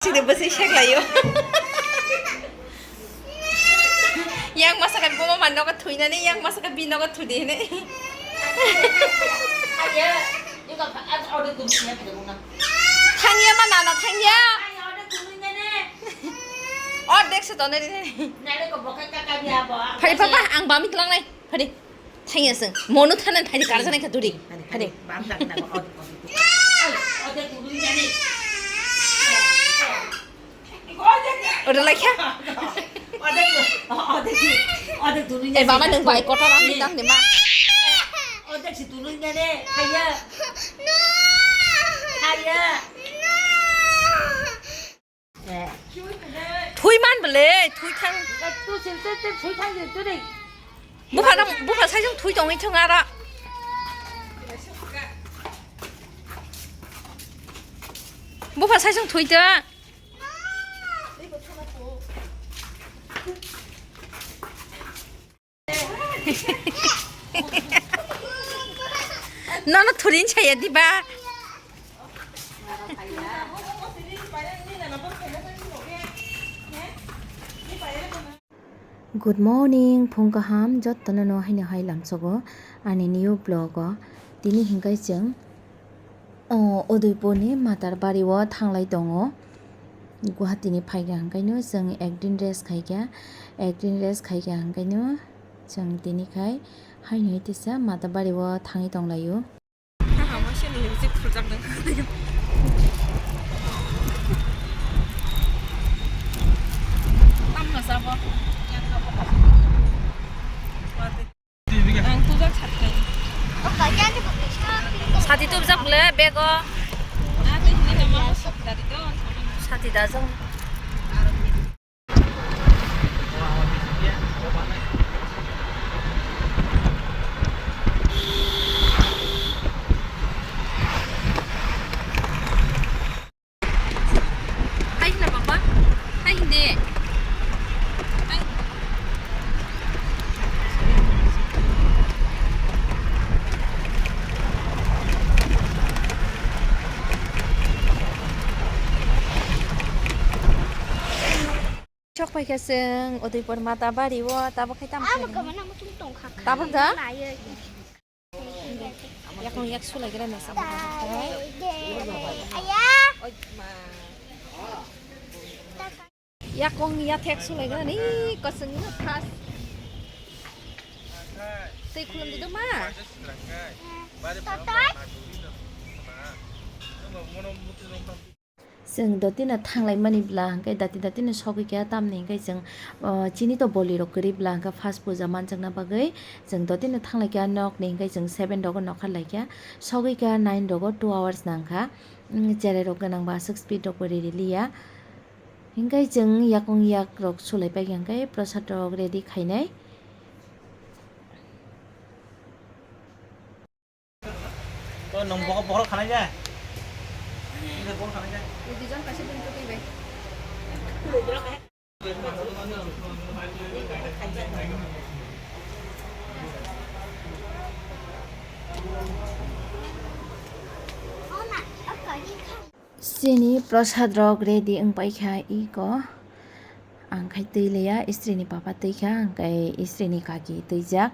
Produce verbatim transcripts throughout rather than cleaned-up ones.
Bwswi seklaio. Yang masa khe bomo man nogo thuinani, yang masa khe bi nogo thudi hinwi. Thangya ma nana thangya. Ordek se tonwi rinani. Phari papa ang bami tlangnai. Phari. Thangya seng. Mono thanan phari karjana kha duri. Phari. Oro laikha. Eh, baba, nwng bai kotor ang tang de ma. Thui man bele, thui thang. Bupha, bupha sai jong thui tongwi thung ara. Bupha sai jong thui ta. Nono thurin chaya diba? Good morning, phung kaham, jottono no haino hai lamsogo ani new vlog o. Tini hinkai chwng O, Udaipurni Matarbari o thanglai tongo. Guwahatini phaikha hwnkhaino chwng ekdin rest khaikha, ekdin rest khaikha hwnkhaino chwng tini khai haino tisa Matarbari o thangwi tonglaio. Tamno sabo. Ang tubjak sati kai. Sati tubjak le bego. Sati dajak. Hai hina baba, hai hindi. Hai. Sok paikha chwng Udaipur Matarbari o, tabuk khai tamo khainai. Tabuk da? Yakung yak sulai gra nasa. Yakung yak thek sulai gra ni kosong ni khas. Tei khulum di ma. Chwng dotino thanglai mani bwla hwnkhe dati datino sogwi kha, tamni hwnkhe chwng, o, chini to boli rok kwrwi bwla hwnkhe fast puja manjakna bagwi chwng dotino thanglai kha, nokni hwnkhe chwng seven rogo nokha lai kha, sogwi kha nine rogo two hours nang kha, mm, cherai rok gwnang ba aswk speed rok bo riri liya, hwnkhe chwng yakung yak rok sulai pai kha hwnkhe prasad rok ready khainai. To nwng bokol bokol khanai de. Nwng bokol khanai de. Dijon kaisa bini kwtwi bai. Chini prasad rok ready wng paikha iko. Ang khai twi liya, istri ni papa twi kha, hwnkhe istri ni kaki twijak.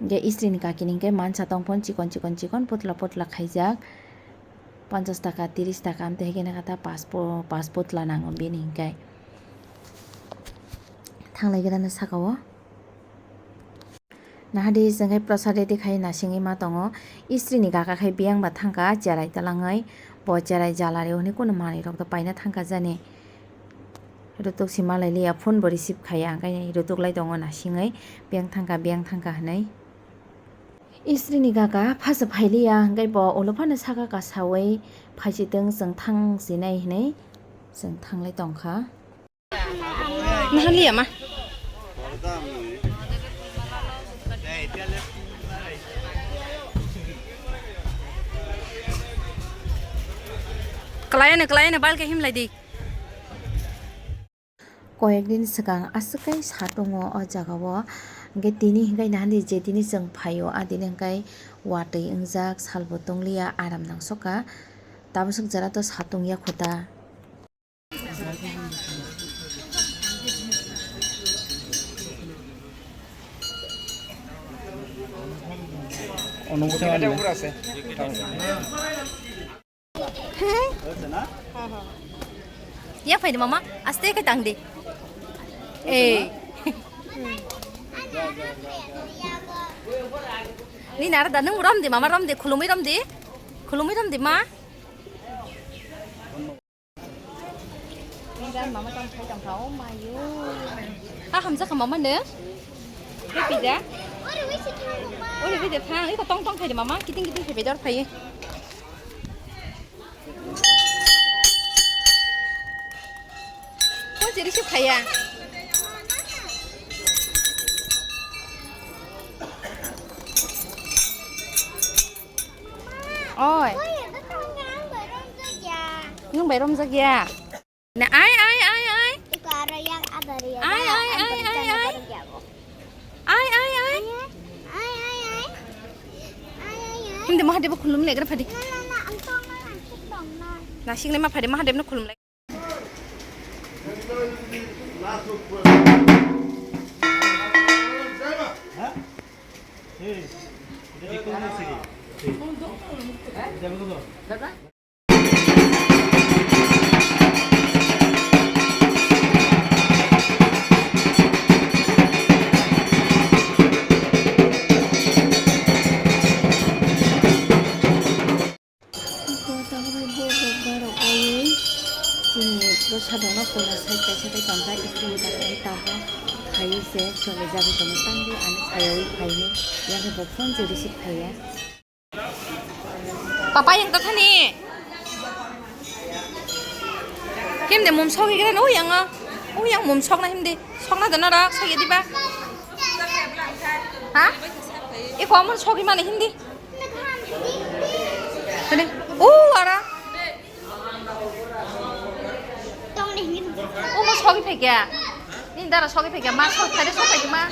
Hwnkhe istri ni kaki ni hwnkhe mansa tong phon chikon chikon chikon putla putla khaijak. Ponchas taka, tiris taka amtwi hai khe nang kha ta pas po-, pas putla nango bini hwnkhe. Thanglai gra no saka o. Nahadi chwng khe prasad ready khai nasingwi ma tongo. Istri ni kaka khai biyang ba thangkha cherai talangwi. Bo cherai jala rw hwnwi kunu manwi rok to paina thangkha jani. Rutuk si malai liya, phone bo receive khaiya, hwnkhe rutuk lai tongo nasingwi, biyang thangkha, biyang thangkha hwnwi. Istri ni kaka phasa phai liya, hwnkhe bo ulo phano saka kasawi phai si tong, chwng thang sinai hwnwi chwng thanglai tongkha. Nahaliya ma. Kwlaiano, kwlaiano, balkhe himlai di. Koyek din swkang aswk khe satung o, o jaga o. Hwnkhe tini hwnkhe nahali je tini chwng phaio, a dini hwnkhe watwi wngjak, salbo tongliya, aram nangsoka. Tabaswk jora to satung ya khuta. Ya phai de mama, aste khe tang de. Eh. Ni nara da nung rom de mama, rom de, khulumui rom de. Khulumui rom de ma. Ni dan mama tong khai tong kha, oh my yo. Ha hamsa kha mama ne? Happy da? Ori wi de thang, iko tong tong khai de mama, kiting kiting khai bedor khai. Ko jeri sip khaya. Oi. Nwng bai romjak ya. Na, ai, ai, ai, ai. Iko aro yang ada ria. Ai, ai, ai, ai, ai. Ai, ai, ai. Ai, ai, ai. Ai, ai, ai. Hindi mo hade bo khulum le gra phadi. Na, na, na, ang tong na, ang tong na. Na, sing le ma phadi ma hade no khulum le. Iko tabuk borok borok oi chini bwsa dongno kono side kaisa tei tonjak, iko tabuk khai se choli jagwi tongo, tangwi ani sayawi phaini, yakhe bo phone se receive khaiya. Papa yang tathani. Himde mum sogwi khe no yang, o yang mum sokna himde, sokna dana ra sogwi diba. Ha? Iko amun sogwi mani himde. Tadi, oh, ara. Omo sogwi phaikya. Nini dara sogwi phaikya. Ma sok phaide sok phaikya ma.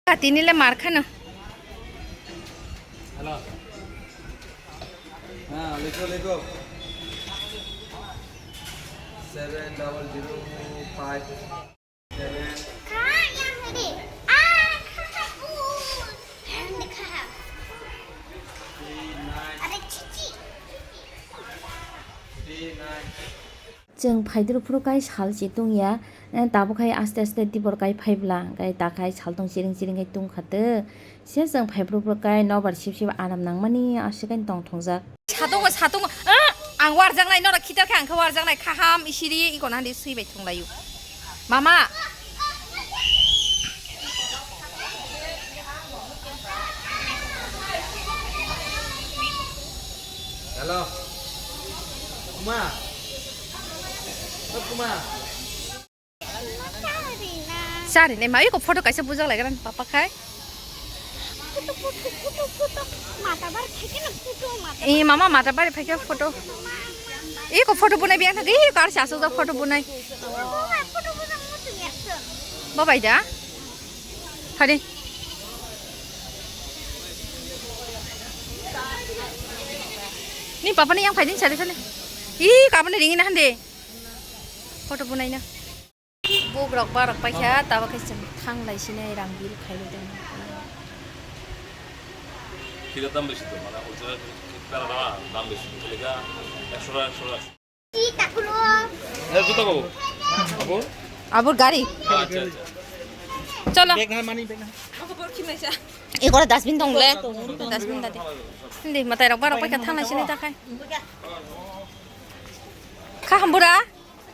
Katini le mar khano. Hello. Ha, likho, likho. Seven double zero five seven. Kha, yang tadi. Ah, kha, kha, uh. Yang de kha. Three nine. Ada cici. Three nine. Chwng phaidrw phuru kai sal se tungya, eh, tabuk hai aste aste dibor kai phaibla, hwnkhe takhai saltong chiring chiring khai tungkha tw. Se chwng phaibrw phuru kai nobar sip sip aram nangmani aswk kai tong thongjak. Satungo, satungo, ah, ang warjaknai, norok khitar khe ang khe warjaknai, khaham isiri iko nahandi swi bai thunglaio. Mama. Hello. Kuma. O Kuma. Sari ne ma iko photo kaisa bujak lai gran papa khai. Photo, photo, photo, photo. Mata bar phaikhe no photo, mata. Eh, mama mata bar phaikhe photo. Iko photo bunai biang thangkhe, iko arsi aswk jak photo bunai. Babai da. Hari. Ni papa ni yang phaidin sari sari. Ih, kabani ringina hande. Photo bunai na. Bukrok barok paikha, tabo khe chwng thanglai sinai rang bill khairok tongma. Thik dam besi to, mane original pera dam besi. Kali ka eksho taka, eksho taka. Ki takuro? Eh, juta ko? Abo? Abor gari. Acha, acha. Cholo. Bag na mani, bag na. Ekora dustbin tong le. Dustbin dadi. Hindi, matai rok barok paikha thanglai sinai takhai. Kha hambura.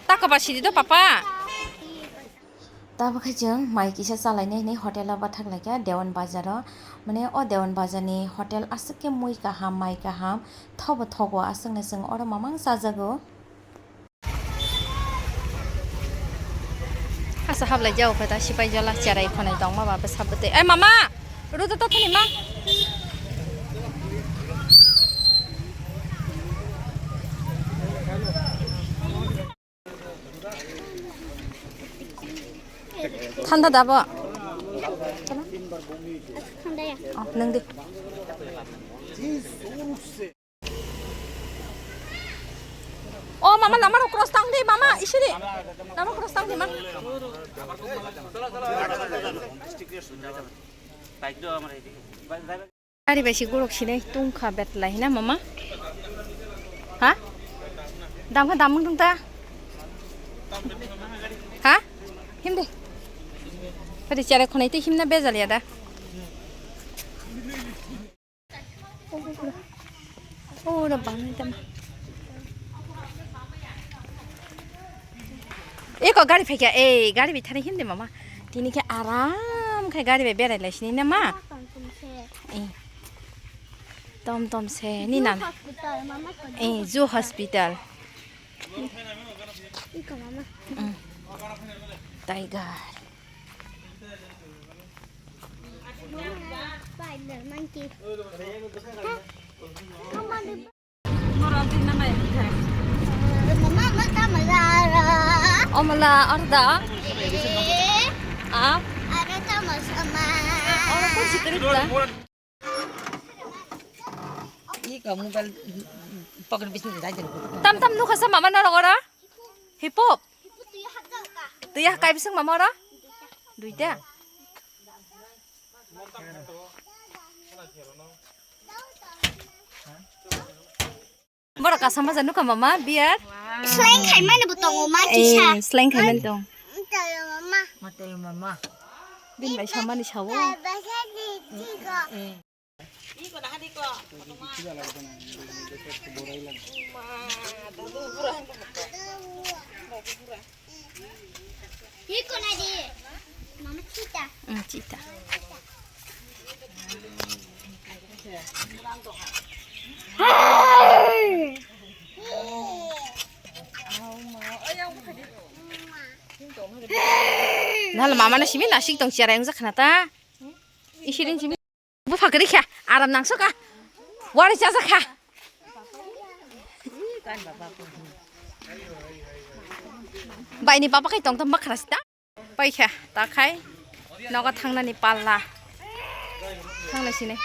Tako ba sidi do papa. Tabuk khe chwng mai kisa chalainai hinwi hotel o bathak laikha Dewan Bazar o. Mane o Dewan Bazar ni hotel aswk khe mui kaham, mai kaham, thobo thogo aswkno chwng oro mamang chajago. Asa hablai jao khe ta sipai jola cherai khonai tongma ba bwsa bwtwi. Ai mama, rudo to thani ma. Thanda da bo? Oh, nwng di. O mama, lama rok cross tang di, mama, isiri. Lama cross tang di, ma. Gari bai si guruk sinai tungkha betlai hina mama. Ha? Damkha damung tungta. Ha? Himdi. Pati chare khonai tei himna bejal ya da. Oro bangai tama. Eko gari phaikya, ei gari bai thani himdi mama. Tini khe aram khai gari bai berai lai sini na ma. Eh. Tom tom se ni nan. Eh, zoo hospital. Iko mama. Mm. Tiger. Spider monkey. Omala arda. Ah. Oro ko jikri bula. Iko mobile pocket bising dai jen. Tam tam nukha sa mama norok oro. Hip hop. Twi ya kai bising mama oro. Duita. Borok kasam baja nukha mama beer. Sleng khai mani bo tongo ma kisa. Eh, sleng khai mani tong. Matayo mama. Matayo mama. Bin bai samani sawo. Eh. Iko na di. Mama cita. Mm, cita. Nalo mama na simi nasik tong siara yang zakna ta. Isirin simi. Bupha kwrwi kha, aram nangso kha. Wari chajak kha. Baini baba khai tong tong bakra sita. Pai kha, ta khai. Nogo thangnani palla. Thanglai sini.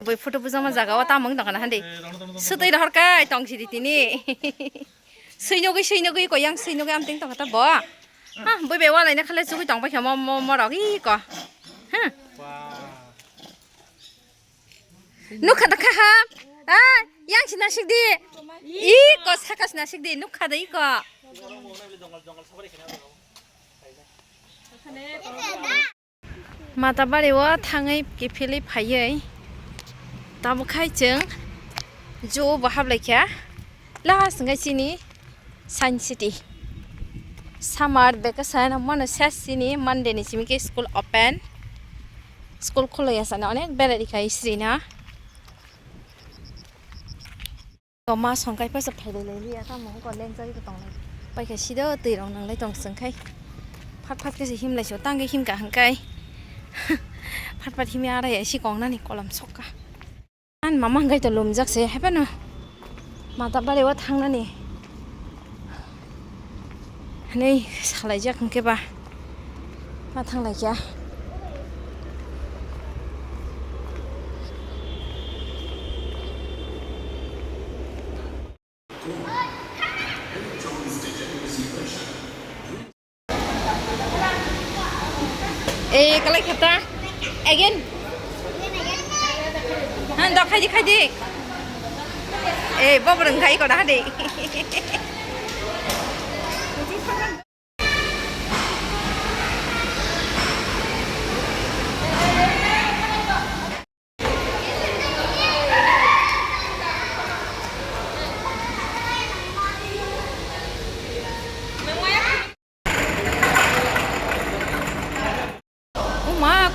Bui photo bujama jaga o tamung tongkha na handi. Sutui rohor kai tong sidi tini. Suinogwi suinogwi ko yang suinogwi amting tongkha ta bo. Ha, bui be walai na khale chugwi tong paikha mo mo mo rok i ko. Ha. Nukha da kha ha. Ah, yang sina sikdi. I ko saka sina sikdi nukha da i ko. Matabari o thangwi kiphilwi phaiwi tabuk khai chwng zoo bo hablai kha. Last hwnkhe chini Science City summer vacation mano ses chini Monday ni simi khe school open. School khulwi ya sana onek berai rikha srina. Toma songkai paisa phailai lai liya tamo hwnko lengjagwi bo tonglai. Paikha sido twi rok nanglai tong chwngkhai. Phat phat khe se himlai so tangwi himkha hwnkhai. Phat phat himya arai si kongnani kolom sokka. An mama hwnkhai to lumjak se haphano. Matabari o thangnani. Hwnwi salaijak hwnkhe ba ma thanglaikha. Eh, kalai khata. Again. Han dok khaidi khaidi. Eh, bobrang khai ko dah di.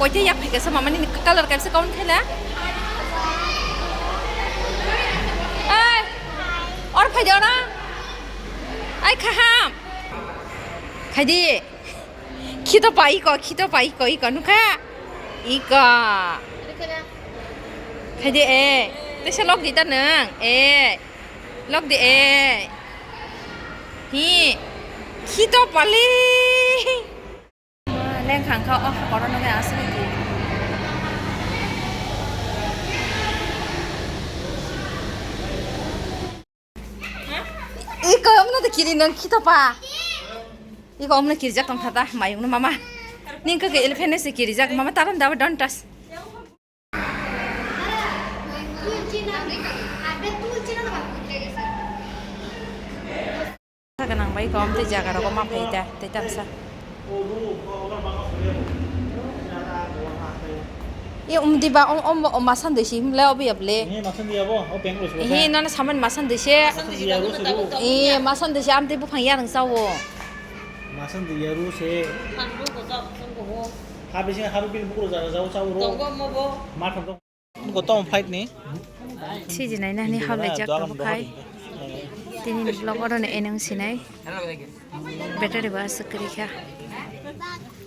Koite yak phai kaisa mamani color kaisa kaun khaila. Ai, or phai de ora. Ai khaham. Khaidi. Khito pa iko, khito pa iko, iko nukha. Iko. Khaidi e. Tesa log di ta nang. E. Log di e. Hi. Khito pali. Lengkhang kha o hakhoro no khe aswk di. Iko omno de kiri nang khito pa. Iko omno kirijak tong khata mayung no mama. Ning khe elephant se kirijak mama taran da don't touch. Sa ganang bai kom tei jaga rogo ma phai ta tei tamsa. E um diba om om om masan desi himle obi able. Ini masan dia bo, oh pengko suka. Hi nana saman masan desi. Masan dia ru seru. E masan desi am tei buphang ya nang sawo. Masan dia ru se. Pandu ko jok sung ko. Ha bising ha bin bukro jaga jao sawo ro. Tonggo mo bo. Ma thang. Gotom fight ni. Siji nai nani hap lai jak tabuk khai. Tini vlog oro no enong sinai. Battery ba aswk kwrwi kha.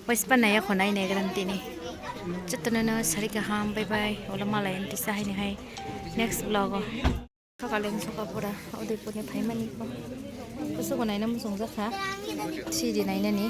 Waispa nai yakho nai nai gram tini. Jotono no sari kaham bye bye. Ola malai anti sa hai ni hai. Next vlog o. Kakaleng soka pura Udaipur ni phaimani ko. Kusugo naina muchung jakha. Siji nainani.